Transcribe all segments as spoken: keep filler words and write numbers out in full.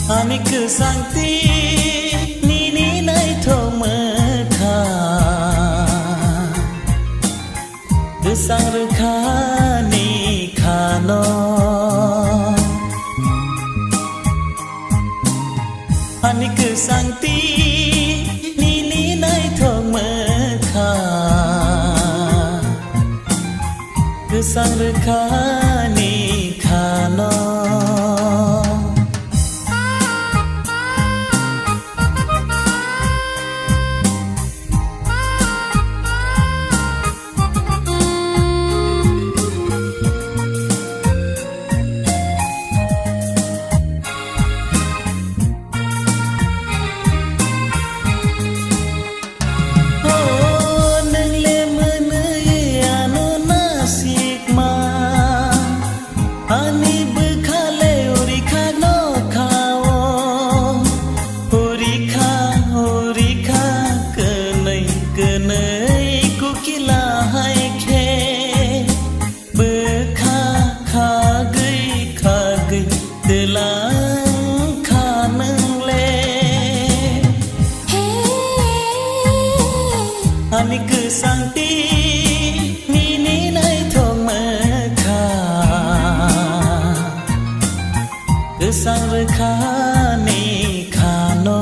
Ani kwsangti nini naithok mwkha, kwsang rwkha ani khano. Ani kwsangti nini naithok mwkha, kwsang rwkha ani khano. O, nwng le mwnwi ano nasikma, ani bwkha le uri kha nokha o, uri kha, uri kha, kwnwi, kwnwi kukila hai khe. Bwkha khagwi khagwi twlang kha nwng le. Ani kwsangti nini naithok mwkha, kwsang rwkha ani khano.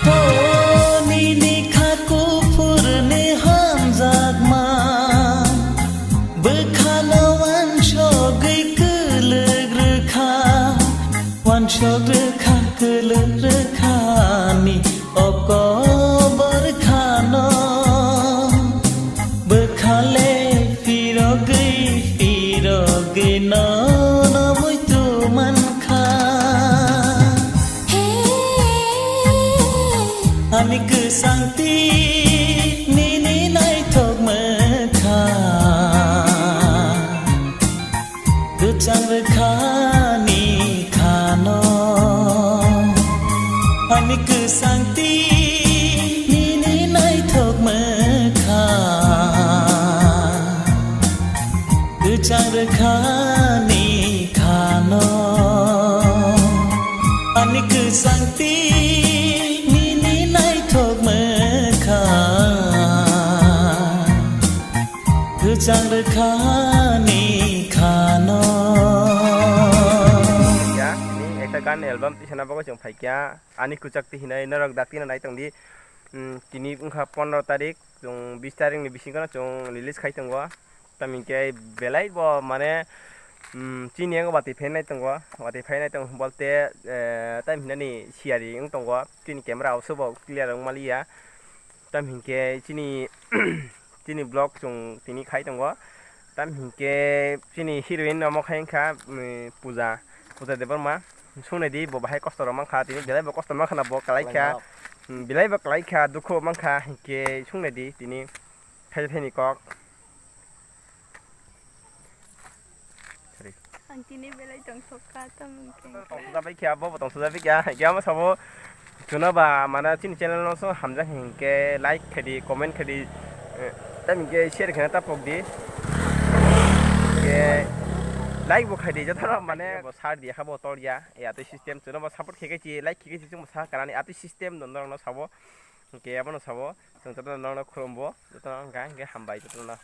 O nini kha kuphurni hamjakma, bwkhano wansogwi kwlwk rwkha, wansok rwkha, kwlwk rwkha ani okobor khano. Bwkhale phirogwi, phirogwi nono muitu mankha. Ani kwsangti nini naithok mwkha, kwchang rwkhani khano. Ani kwsangti nini naithok mwkha, kwchang rwkhani khano. Ani kwsangti nini naithok mwkha, kwchang rwkhani khano. Ya, ni ekta gan album tisana bagwi chwng phaikha. Ani kwchakti hinwi norok dakti no nai tongdi. Hmm, tini wngkha pondro tarik, chwng bis tarik ni bisingo no chwng release khai tongo. Tamhinkhe belai bo mane, hmm, chini yango watwi phainai tongo, watwi phainai tongo bolte, eh, tamhinani siyari wng tongo, chini camera o sobo clear wng maliya. Tamhinkhe chini, chini vlog chwng tini khai tongo. Tamhinkhe chini heroine omo khai wngkha, um, Puja, Puja Debbarma. Sungnaidi bo bahai kosto rok mankha, tini belai bo kosto mankha na bo kwlai kha. Belai bo kwlai kha, dukhu mankha, hinkhe sungnaidi tini khaisa thaini kok. Sorry. Ang tini belai tongthok kha, tamo hwnkhe. Tongthok jabai kha, bo bo tongthok jabai kha. Khe amo sabo, chwngno ba, mane chini channel no so hamjak hinkhe like khaidi, comment khaidi, eh, tamo hinkhe share khaina ta pokdi. Khe like bo khaidi, jotono mane bo sar diya kha bo tor ya, ya tei system chwngno bo support khe khe chi, like khe khe chi chwngbo sa kanani, atwi system no norokno sabo, hinkhe abono sabo, chwng jotono norokno khulumbo, jotono wngkha hinkhe hambai jotono.